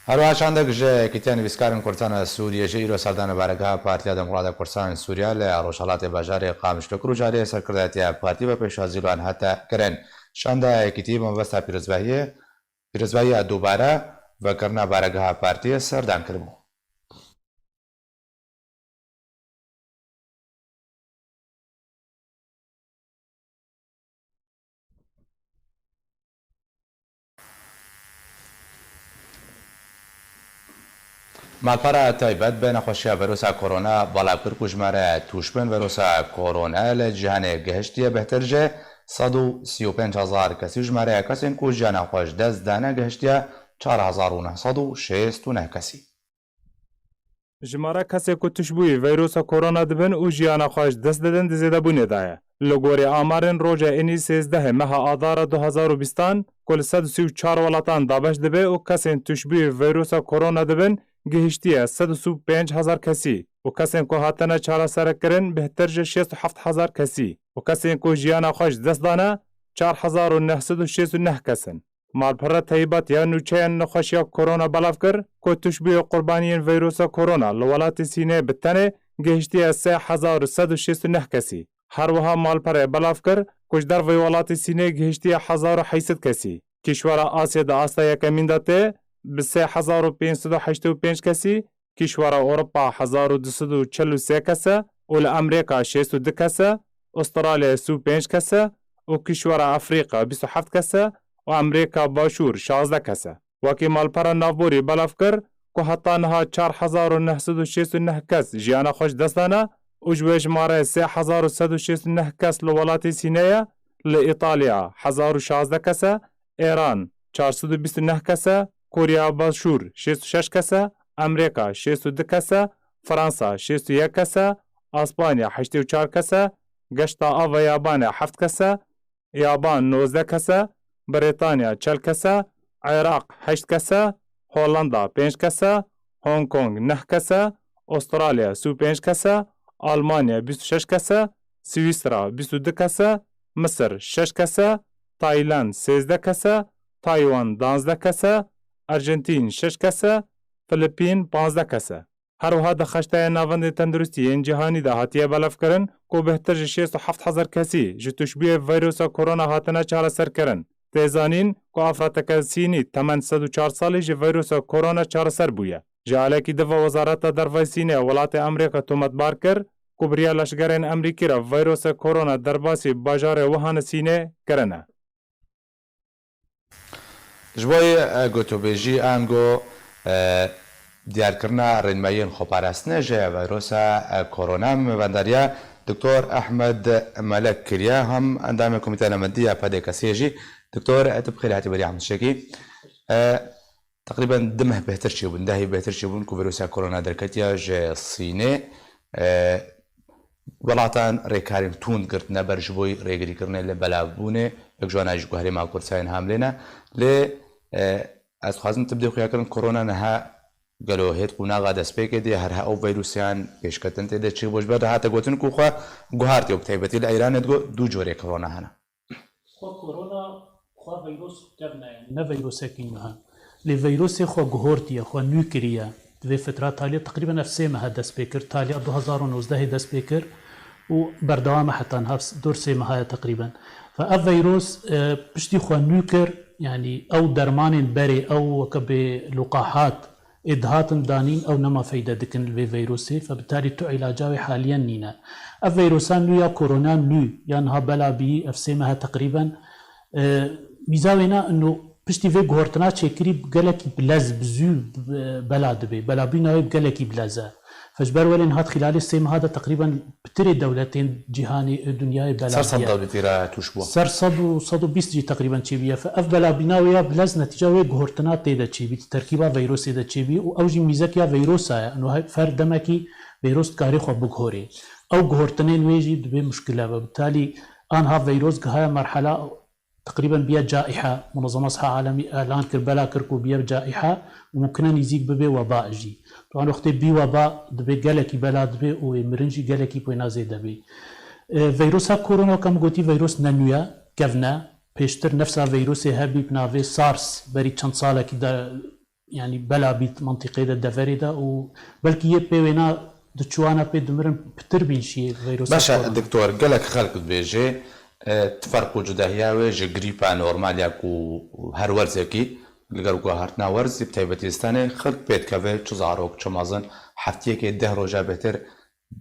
Her wiha çandek ji Yekîtiya Nivîskarên Kurdistanê Sûriyê jî îro serdana baregeha Partiya Demokrata Kurdistanê Sûriye li rojhelatê bajarê Qamişlo kir û carê serkirdayetiya partî ve pêşwazî li wan hate kirin. Şanda Yekîtî mabesta pîrozbahiyê, pîrozbahiya dubare vekirina baregeha partiyê serdan kiribû. Malpera taybet bi nexweşiya vîrusa korona belav kir ku jimare tûşbên vîrusa korona li cîhanê gihiştiye bêhtir ji sed û sî û pênc hezar kesî û jimareya kesên ku jiyana xwe ji dest dane gihiştiye çar hezar û neh sed û şêst û neh kesî. Jimara kesê ku tişbûyî vîrusa korona dibin û jiyana xwe ji dest didin di zêdebûnê de ye. Li gorî amarên roja înî sêzdehê meha Adara du hezar û bîstan ku li sed û sî û çar welatan dabeş dibe û kesên tişbûyî vîrusa korona dibin gihiştiye sed û sî û pênc hezar kesî û kesên ku hatine çareserekirin bêhtir ji şêst û heft hezar kesî û kesên ku jiyana xwe ji dest dane çar hezar û neh sed û şêst û neh kes in. Malpera Taybet ya nûçeya nexweşiya korona belav kir ku tişbûyê qurbaniyên vîrusa korona li welatê Sîneyê bi tenê gihiştiye sê hezar û sed û şêst û neh kesî. Her wiha malperê belav kir ku ji derveyî welatê Sîneyê gihiştiye hezar û heyt sed kesî. Kîşwera Asya di asta yekemîn de tê, bi sê hezar û pênc sed û heştê û pênc kesî, kîşwera Ewropa hezar û du sed û çil û sê kes e û li Amerîka şêst û du kes e, Astralya sî û pênc kes e û kîşwera Efrîka bîst û heft kes e û Amerîka Başûr şazdeh kes e. Wekî malpera navborî belav kir ku heta niha çar hezar û neh sed û şêst û neh kes jiyana xwe ji dest dane û ji wê jimareyê sê hezar û sed û şêst û neh kes li welatê Sîneyê ye, li Îtalya hezar û şazdeh kes e, Îran çar sed û bîst û neh kes e, Koriya Başûr şêst û şeş kes e, Amerîka şêst û du kes e, Fransa şêst û yek kes e, Aspanya heştê û çar kes e, Geşta Ava Yabanê heft kes e, Yaban nozdeh kes e, Brîtanya çel kes e, Iraq heşt kes e, Hollanda pênc kes e, Hong Kong neh kes e, Astralya sî û pênc kes e, Almanya bîst û şeş kes e, Swîsra bîst û du kes e, Misir şeş kes e, Tayland sêzdeh kes e, Taywan danzdeh kes e, Arjantîn şeş kes e, Filipîn panzdeh kes e. Her wiha di Xeştaya Navendên Tenduristî yên Cîhanî de hatiye belavkirin ku bêhtir ji şêst û heft hezar kesî ji tûşbûyê vîrusa korona hatine çareserkirin. Tê zanîn ku Afra Tekesînî temen sed û çar salî ji vîrusa korona çareser bûye. Ji alekî di ve Wezareta Derve Sînê ya welatê Amerîka tometbar kir ku bi riya leşgerên Amerîkî re vîrusa korona derbasî bajarê Wuhanê Sînê kirine. Ji bo yê, e, gotûbêjî ango, e, diyarkirina rênmayiyên xweparastinê ji vîrusa, e, korona, me mevendariya Doktor Ehmed Melek kiriye, hem endamê Komîteya Navendî ya P D K S'ê jî. Doktor, e, tu bi xêr hatî beriya Ehmed Şekî. E, Teqrîben du meh bêhtir çêbûn, dehê bêhtir çêbûn ku vîrusa korona derketiye ji Sînê. E, Welatan rêkarên tund girtine ber ji bo rêgirîkirinê li belavbûnê, wek ji wana jî ku herêma Kurdistanê niha milê ne. Lê, e, ez dixwazim tu bidê xuyakirin korona niha gelo hêt qonaxa destpêkê de ye, her ha ew vîrusiyan pêşketin tê de çêbû. Ji ber de hate gotin ku xwe guhartiye û bi taybetî li Îranê digot du corê korona hene. Xwe korona, xwe vîrus kevne, yanî ne vîrusekî nû e. Lê vîrusê xwe guhortiye, xwe nû kiriye. Di vê fitra taliye teqrîben ev sê mehe dest pê kir. Taliya du hezar û nozdehê dest pê kir û berdewam e heta niha, dor sê meha ye teqrîben. Fe ev vîrus, e, piştî xwe nû kir, yanî ew dermanên berê, ew weke bê luqahat, ê dihatin danîn, ew nema feyde dikin li vê vîrusê, fe bi tarî tu îlaca wê haliyen nîne. Ev vîrusa nû ya korona nû ya niha bela bî, ev sê meh e teqrîben, e, mîza wê ne ino piştî vê guhortina çêkirî gelekî bilez, bi zû, e, bela dibe. Belabîna wê gelekî bilez e. Fe ji ber welên hat xîlalê sê meha de teqrîben pitirê dewletên cîhanê, e, dinyayê bela Ser sed bûye. Dewletî re tûş bû. Ser sed û sed û bîst jî teqrîben çêbûye. Fe ev belabîna wê ya bilez netîca wê guhortina tê de çêbî, di terkîba vîrusê de çêbî û ew jî mîzek ya vîrusa ye. Ino her demekî vîrus dikarê xwe biguhorê. Ew guhortinên wê jî dibê muşkile be. Bi talî anha vîrus gihaye merhela teqrîben biye caîhe, Munezema Siha Alemî elan kir, bela kir ku biye caîhe û mumkin e nîzîk bibe weba jî. Tuan wextê bî weba dibe gelekî bela dibe û ê mirin jî gelekî pêna zêde bê. E, veyrosa korona, weke min gotî, veyros ne nû ye, kevn e. Pêştir nefsa veyrosê hebî bi navê SARS, berî çend salekî de yanî bela bît mentiqê de, deverê de û belkî yê pê wêna diçû wana pê dimirin pitir bîn şiyê veyrosa Baş e, korona. Doktor, gelek xelk dibêje, e, ti ferq û cudahiya wê ji grîpa normal ya ku her werzekî, li gel guhartina werzî, bi taybetî zistanê, xelk pê dikeve, çi zarok, çi mezin, heftiyekê deh roja bêhtir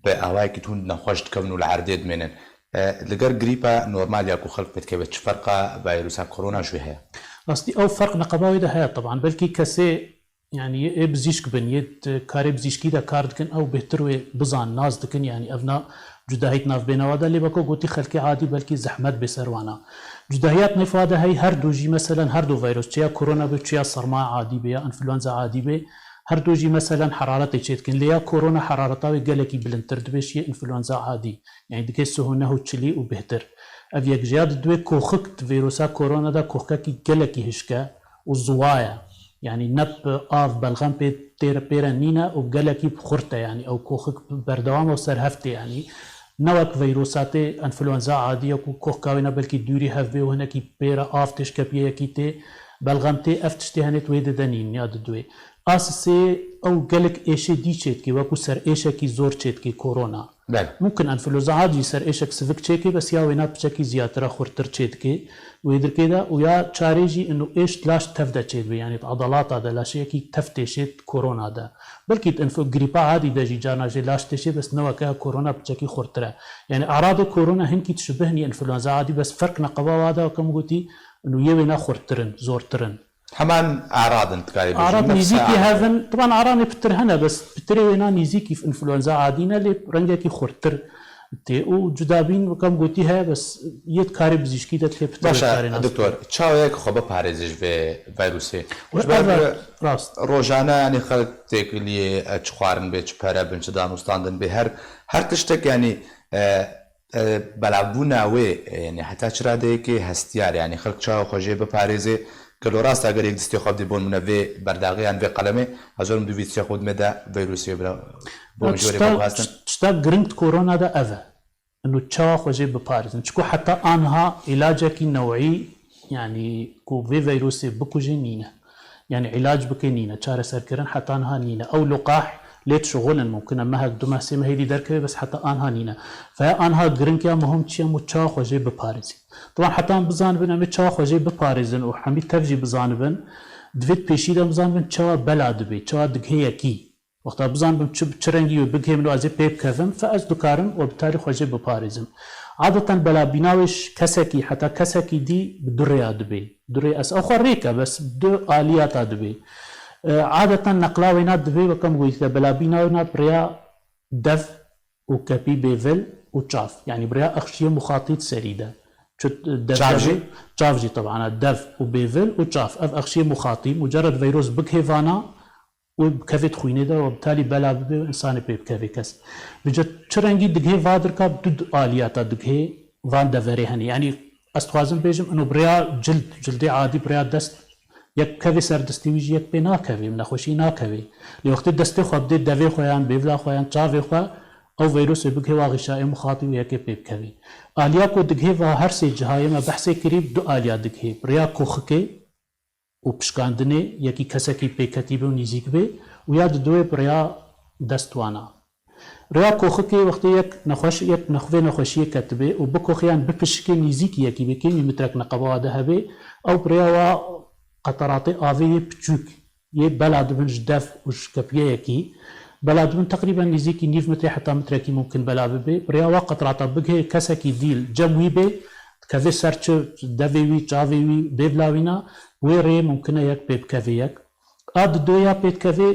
bi awayekî tund nexweş dikevin û li erdê dimênin. E, li gel grîpa normal ya ku xelk pê dikeve, çi ferqa vayrusa korona ji wê heye? Rastî ew ferq neqeba wê de heye, teban. Belkî kesê, yanî yê ê bizîşk bin, yê di karê bizîşkî de kar dikin, ew bêhtir wê bizan, nas dikin, yanî evna cudahî di navbêna wa de, lê weke gotî xelkê adî belkî zehmet bê ser wana. Cudahiya di nêfa de heyî, her du jî, meselen, her du veyros, çi ya korona be, çi ya serma adî be, ya enfluenza adî be, her du jî, meselen, heraretê çêdikin. Lê ya korona herareta wê gelekî bilindtir dibe ji yê enfluenza adî. Yanî dike sih û neh û çilî û bêhtir. Ev yek jî. Ya di duê, koxik di veyrosa korona de koxkekî gelekî hişk e û ziwa ye. Yanî ne bi av, belxem pê têre pêre nîne û gelekî xurt e, yanî ew koxik berdewam e û ser hev tê, yanî ne wek veyrosatê enfluenza adî ye ku koxka wê ne belkî dûrî hev bê û hinekî pêre av tê, şkepiyeyekî tê, belxem tê, ev tiştê henê di wê de de nîn ya di duê. A sisê ew gelek êşê dî çêdikê, wekû ser êşekî zor çêdikê korona. Belê. Mumkin enfluenza adî jî ser êşek sivik çêkê, bes ya wêna piçekî ziyatira xurtir çêdikê wê dirkê de û ya çarê jî ino êş laş tev de çêdibe, yanî di adalata de laşeyekî tev têşê korona de. Belkî di enflu-, grîpa adî de jî carna jê laş têşê, bes ne weke korona piçekî xurtir e. Yanî eradê korona hinkî dişibihînî enfluenza adî, bes ferq neqeba wa de, weke min gotî, ino yê wêna xurtir in, zortir in. Heman arad in, dikarî bêjin. Arad nîzîkî hev in. Tiban aranê pitir hene, bes pitirê wêna nîzîkî influenza adî ne, lê rengekî xurttir tê û cudabîn, wekam gotî, heye, bes yê di karê bizîşkî de tê pitir. Baş e, doktor, çawa ye ku xwe biparêzî ji vê vîrusê? Ji ber rast, rojane, yanî xelk têkiliyê, e, çi xwarin bê, çi pere bin, çi danûstandin bê, her, her tiştek, yanî, e, E, belavbûna wê, e, yanî heta çi radeyekê hestiyar e, yanî xelk çawa xwe jê biparêze? Gelo rast e, eger yek destê xwe bidê, bo nimûne, vê berdaxê yan vê qelemê, ez werim dûvî destê xwe bidime de vîrusê bira, bo min jê were biguhastin. Tişta giring di korona de ev e. Ino çawa xwe jê biparêzin? Çiku heta anha îlacekî newî, yanî ku vê vîrusê bikuje, nîne. Yanî îlac bike nîne, çareserkirin heta niha nîne. Ew luqah lê dişixulin, mumkin e mehek, du meh, sê meh êdî derkeve, bes heta anha nîne. Ve anha giring ya muhim çi ye, û çawa xwe jê biparêzî? Tiban heta em bizanibin, em ê çawa xwe jê biparêzin û hemî tev jî bizanibin, divê di pêşî de bizanibin çawa bela dibe, çawa digihê yekî. Wexta bizanibim çi, çi rengî wê bigihê min û ez ê pê bikevim, fe ez dikarim we bi talî xwe jê biparêzim. Adeten belabîna wê ji kesekî heta kesekî dî bi du rêya dibe. Du rê, ez ew xwe rêk e, bes du aliyata dibe. E, adeten neqla wêna dibe, weke min gotî te, belabîna wêna bi rêya dev û kepî bêvil û çav. Yanî bi rêya exşiyê muxatî di serî de. Çi dev, çav jî? Çav jî teban e, dev û bêvil û çav. Ev exşiyê muxatî, mucerred vîrus bigihê vana, û bikevê di xwînê de û bi talî bela bibe û însanê pê bikevê kes. Vêca çi rengî digihê va dirka, du aliyata digihê van deverê hene. Yanî ez dixwazim bêjim, ino bi rêya cild, cildê adî, bi rêya dest, yek bikevê ser destê wî jî yek pê nakevê, nexweşî nakevê. Lê wextê destê xwe bidê devê xwe yan bêvla xwe yan çavê xwe, ew vîrusê bigihê wa xîşayê muxatî û yekê pê bikevê. Aliya ku digihê va her sê cihayê me behsê kirî, bi du aliya digihê. Bi rêya koxikê, û pişkandinê, yekî kesekî pêketî be û nîzîk be û ya di duwê bi rêya destwana. Rêya koxikê wextê yek nexweş, yek nexvê nexweşiyê ketibe û bikoxe yan bipişike nîzîkî yekî be, kêmî mitrek neqeba wa de hebe, ew bi rêya wa qeteratê avê yê piçûk, yê bela dibin ji dev û ji kepiyeyekî, bela dibin teqrîben nîzîkî nîv mitrê heta mitrekî mumkin bela bibe, bi rêya wa qeterata bigihê kesekî dî li cem wî bê, dikeve ser çi devê wî, çavê wî, bêvla wîna, wê rê mumkin e yek pê bikeve yek. A di doya pê dikeve,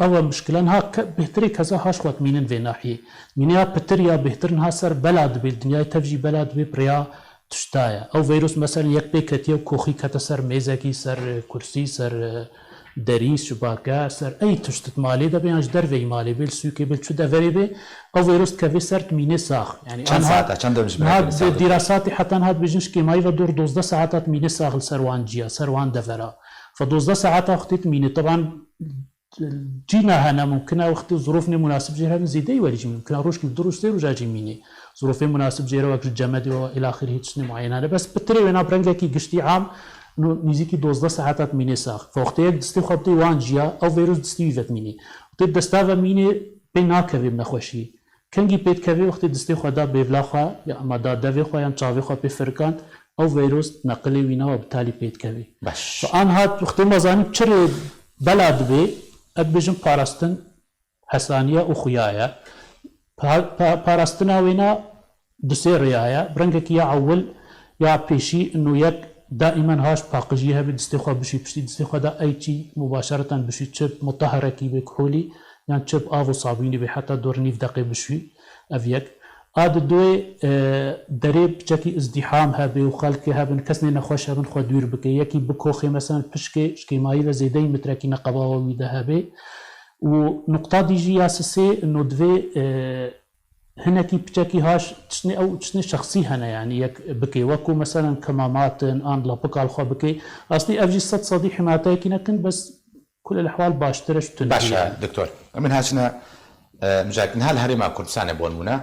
ew e mişkile. Niha ke-, bêhtirê keza haş xwe dimînin vê nahiyê. Mîne ya pitir ya bêhtir niha ser bela dibê, li dinyayê tev jî bela dibê, bi rêya tişta ye. Ew vîrus, meselen, yek pê ketiye û koxî kete ser mêzekî, ser, e, kursî, ser, e, derî, şibake, ser ey tişt di malê de be yan ji derveyî malê be, li sûkê be, li çi deverê be, ew vîrus dikeve ser, dimîne sax. Yanî çend saet e, çend demê ji ber niha dîrasatê heta niha dibêjin ji kêmayî ve dor dozdeh saeta dimîne sax li ser wan ciya, ser wan devera. Fe dozdeh saeta wextê dimîne, teban cîna hene, mumkin e wextê zirofnê munasib jê hebin, zêdeyî welî jî mumkin e roj, du roj, sê roja jî mîne. Zirofê munasib jê re wek ji cemedê ve îlaxirî hîç tiştê muayene ne. Bes pitirê wêna bi rengekî giştî am nû nîzîkî dozdeh saeta dimînê sax. Wextê yek distê xwe bidê wan jiya, ew vîrus distî wî ve dimînê. Wextê desta ve mînê pê nakevê bi nexweşiyê. Kengî pê dikevê wextê distê xwe da bêvla xwe, ya ma da devê xwe yan çavê xwe pê firikand, ew vîrus neqilê wî nawa bi talî pê dikevê. Baş. An hat wextê me zanî çi rê bela dibê, ez dibêjim parastin hesaniye û xuya ye. Pa-, pa-, parastina wêna di sê rêya ye. Bi rengekî ya ewil ya pêşî ino yek daîmen haş paqijiyê hebe distê xwe bişî piştî distê xwe de ey çî mubaşereten bişî çi bi mutahirekî bê kuholî yan çi bi av û sabûnî bê heta dor nîv deqê bişî ev yek. A di doyê, e, derê piçekî izdîham hebe û xelkê hebin, kesnê nexweş hebin xwe dûr bike. Yekî bikoxê mesela pişkê şkêmayî ve zêdeyî mitrekî neqeba we wî de hebe. Û nuqta dî jî ya sisê no divê, e, hinekî piçekî haş tiştê ew tiştê şexsî hene, yanî yek bikê, wekû meselen kemamat in, an lapika li xwe bikê. Rastî ev jî sed sedî himayeteyekî nekin, bes kulel ehwal baştir e ji tundî. Baş e, yani. Doktor. Min haçine, e, mijarek niha li Herêma Kurdistanê bo nimûne,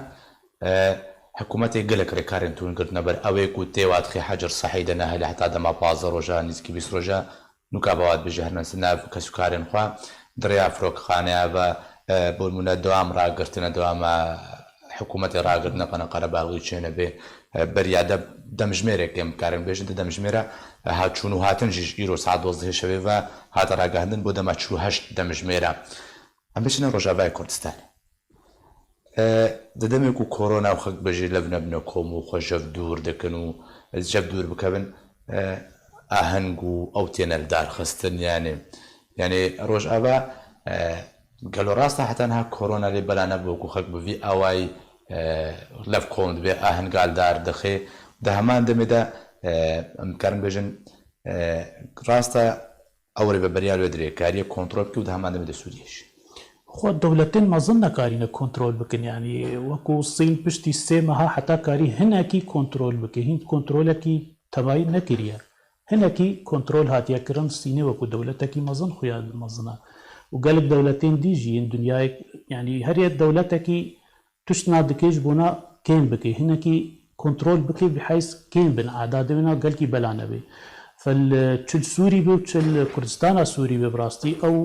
e, hikûmetê gelek rêkarên tund girtine ber. Ew ê ku tê wa dixê hecir sehî de nehêle heta dema pazdeh roja, nîzikî bîst roja, nûka bawa dibêje her nas nav kesûkarên xwe di rêya firokxaneya ve, e, bo nimûne dewam ragirtine, dewama hikûmetê ragirtine qene qerebalxî çêne bê, e, beriya de demjimêrê kêm bikarin bêjin, di demjimêre, e, ha çûn û hatin jî ji îro saet dozdehê şevê ve hate ragihandin bo dema çil û heşt demjimêre. Em biçine Rojavayê Kurdistanê. E, di demê ku korona û xelk bijî lev nebine kom û xwe jev dûr dikin û ji jev dûr bikevin, e, aheng û ew têne li dar xistin, yani, yani Rojava, e, gelo rast e heta niha korona lê bela nebû ku xelk bi vî awayî, e, lev kom dibe, ahenga li dar dixê. Di heman demê de, e, em dikarin bêjin, e, rast e, Ew rêveberiya li wê dirêkariyê kontrol bike û di heman demê de Sûriyê jî. Xwe dewletên mezin nekarîne kontrol bikin, yanî wekû Sîn piştî sê meha heta karî hinekî kontrol bike. Hîn kontrolekî tebayî nekiriye. Hinekî kontrol hatiye kirin, Sînê wekû dewletekî mezin xuya mezin e. Û gelek dewletên dî jî yên dinyayê, yanî her yek dewletekî tiştna dike ji bona kêm bike, hinekî kontrol bike, bi heyz kêm bin, adadê wina gelkî bela nebe. Fel çil Sûrî be û çil Kurdistana Sûrî be, bi rastî ew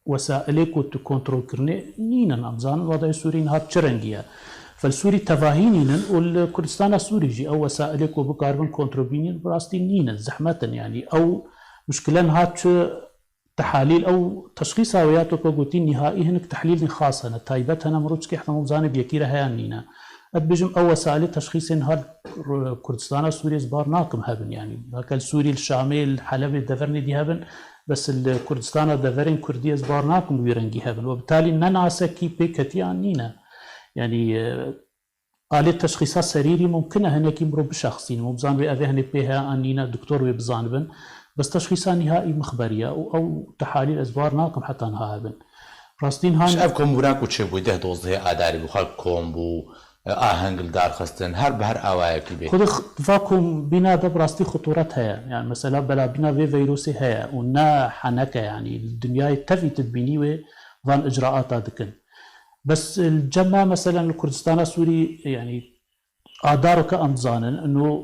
wesailê ku tu kontrol kirine nînin. Em zanin wadayê Sûrî niha çi rengî ye. Fel Sûrî tevahî nînin û li Kurdistana Sûrî jî ew wesailê ku bikaribin kontrol bînin, bi rastî nînin, zehmet in. Yanî ew muşkile niha çi Tehalîl ew teşxîsa wê ya tu ka gotî nîhaî hinek tehlîlên xas hene, taybet hene, mirov çikê heta bizane bi yekî re heya nîne. Ez dibêjim ew wesailê teşxîsên hal Kurdistana Sûriyê ez bar nakim hebin, yanî weke li Sûrî, li Şamê, li Helebê, devernê dî hebin, bes li Kurdistana deverên Kurdî ez bar nakim wî rengî hebin. We bi talî ne nasekî pê ketiyan nîne. Yanî, e, Alê teşxîsa serîrî mumkin e hinekî mirov bişexsînin û bizan wê ev ê hinê pê heye an nîne, doktor wê bizanibin. Bes teşxîsa nîhaî mixberî ye û ew tehalîl ez bar nakim heta niha hebin. Rastîn han Ji ev kombûna ku çêbû deh dozdehê adarî bû, xelk kom bû, e, aheng li dar xistin, her bi her awayekî bê. Xwedê x-, va kombîna de bi rastî xuturet heye. Yani mesela belabîna vê veyrosê heye û ne heneke, yani li dinyayê tevî tu dibînî wê van icraata dikin. Bes, e, li cem me, meselen, li Kurdistana Sûrî, yanî, adar ke em dizanin, ino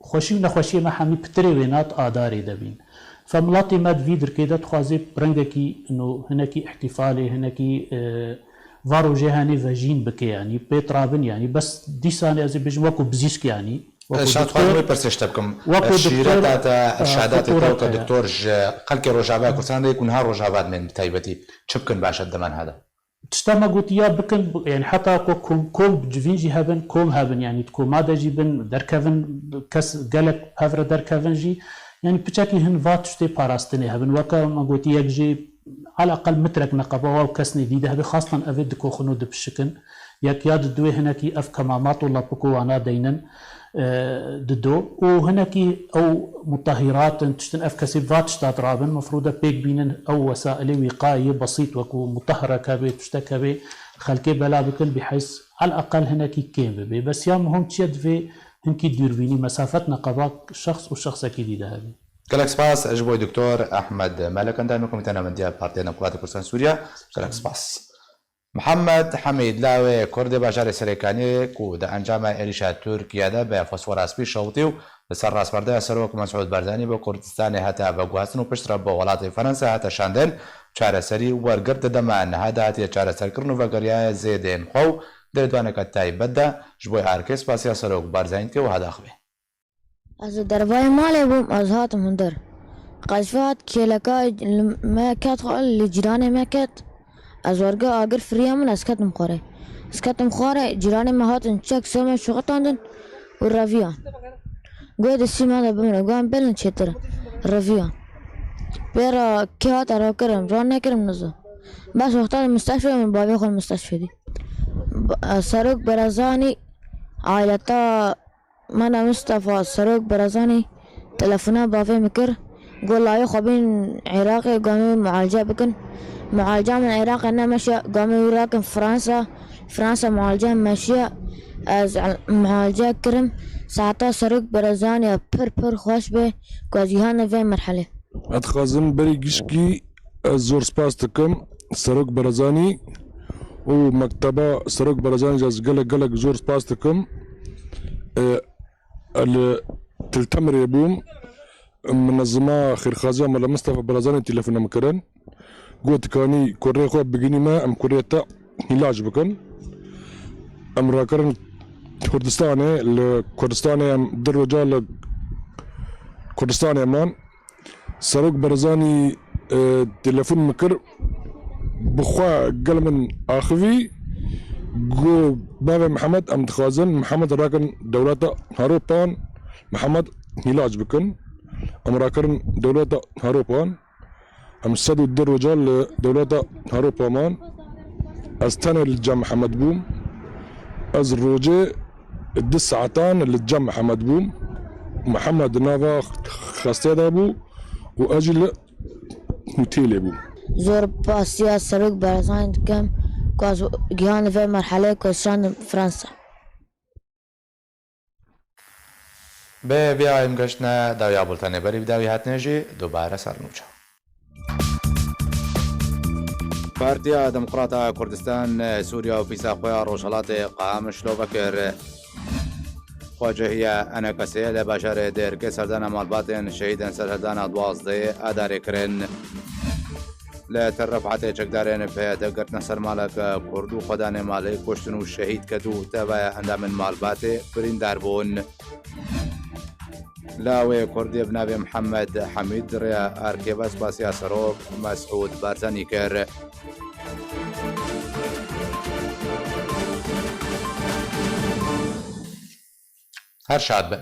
xweşî û nexweşiyê me hemî pitirê wê nat adarê de bîn. Fe miletê me di vî dirkê de dixwazê bi rengekî, ino hinekî îhtîfalê, hinekî, e, va rojê henê vejîn bike, yanî, pê tirabin, yanî, bes dîsanê ez ê bêjim wekû bizîşk, yanî, wekû Şad doktor, Xan, wê pirsê ji te bikim. Wekû Şîreta doktor, te, e, irşadata te xuturet weke heye. Doktor ji xelkê Rojavaya Kurdistanê ku niha Rojava dimên bi taybetî çi bikin baş e di deman hada? Tişta me gotî ya bikin, yani heta ku kom, kom civîn jî hebin, kom hebin, yani di koma de jî bin, derkevin, kes gelek hev re derkevin jî, yani piçekî hin va tiştê parastinê hebin. Weke me gotî yek jî, alaqel mitrek neqeba wa û kesnê dî de hebe, xastan ev ê dikoxin û dipişikin. Yek ya di duwê hinekî ev kemamat û lapik û wana deynin, e, dido. Û hinekî ew mutahîrat in, tiştin ev kesê va tişta dirabin, mefrûd e pêk bînin ew wesailê wîqayê besît wekû mutahirek hebe, tiştek hebe, xelkê bela bikin, biheyz al eqel hinekî kêm bibe. Bes ya muhim çi ye, divê hinkî dûrbînî, mesafet neqeba şexs û şexsekî dî de hebe. Gelek spas ji bo Doktor Ehmed Melek, endamê Komîteya Navendî ya Partiya Demokratîk Kurdistan Sûriye. Gelek spas. Mihemed Hemîd Lawê Kurdê bajarê Serêkaniyê ku di encama êrîşa Tirkiye de bi fosfora spî şewitî û Li ser rastberdeya Serok Mesûd Barzanî bo Kurdistanê hate veguhestin û piştre bo welatê Fransa hate şandin, çareserî wergirt di dema niha de hatiye çareserkirin û vegeriyaye zêdên xwe û di lêdwaneke taybet de ji bo erkê spasiya Serok Barzanî dike û hadaxivê. Ez li dervayê malê bûm, ez hatim hundir. Qezfa hat kêleka li me ket xwe, li cîranê me ket. Ez werge agir firiya min, ez ketim xwarê. Ez ketim xwarê, cîranê me hatin çek ser me şixitandin û reviyan. Goyê destî me de bimre, goyan belin çêtir. Reviyan. Pê re kê hat ara kirim, ran nekirim nizo. Bes wexta li mistashfê min bavê xwe li mistashfê dî. Ba-, Serok Barzanî aileta Mela Mistefa Serok Barzanî telefona bavê min kir, got, layê xwe bên Iraqê, gamê wî mualece bikin. Mualece min Iraqê nemeşiya, gamê wî rakin Fransa. Fransa mualece meşiya, ez mualece kirim. Saeta Serok Barzanî pir pir xweş be, ku ez gihane vê merhelê. Ez dixwazim berî gişkî ez zor spas dikim Serok Barzanî û mekteba Serok Barzanî jî ez gelek gelek zor spas dikim. E, li Til Temirê bûm. Minezima xêrxaziya Mela Mistefa Barzanî telefona min kirin. Got, dikanî kurê xwe bigînî me, em kurê te îlac bikin. Em rakirin Kurdistanê, li Kurdistanê em di roja li Kurdistanê man. Serok Barzanî, e, telefon min kir, bi xwe gel min axivî, got, bavê Mihemed, em dixwazin Mihemed rakin dewleta Haropan, Mihemed îlac bikin. Em rakirin dewleta Haropan. Em sed û du roja li dewleta Haropa man. Ez tenê li cem Mihemed bûm. Ez rojê du saetan li cem Mihemed bûm. Mihemed di nava xestê de bû û ez jî li hotêlê bûm. Zor pasiya Serok Barzanî dikim, ku ez gihane vê merhelê ku ez şandim Fransa. Bi vê em geştine dawiya bultenê, berî bi dawî hatine jî dubare ser nûçe. Partiya Demokrata Kurdistan Sûriya ofîsa xwe ya Rojhilatê Qamişlo vekir. Xwecehiya Enekesê li bajarê Dêrkê serdana malbatên şehîdên serhildana duwazdehê Adarê kirin. Li Tel Refhatê çekdarên PYD girtine ser malek Kurd û xwedanê malê kuştin û şehîd ket û tevaye endamên malbatê birîndar bûn. Lawê Kurdê bi navê Mihemed Hemîd rêya erkê ve spasiya Serok Mesûd Barzanî kir. Her şad bin.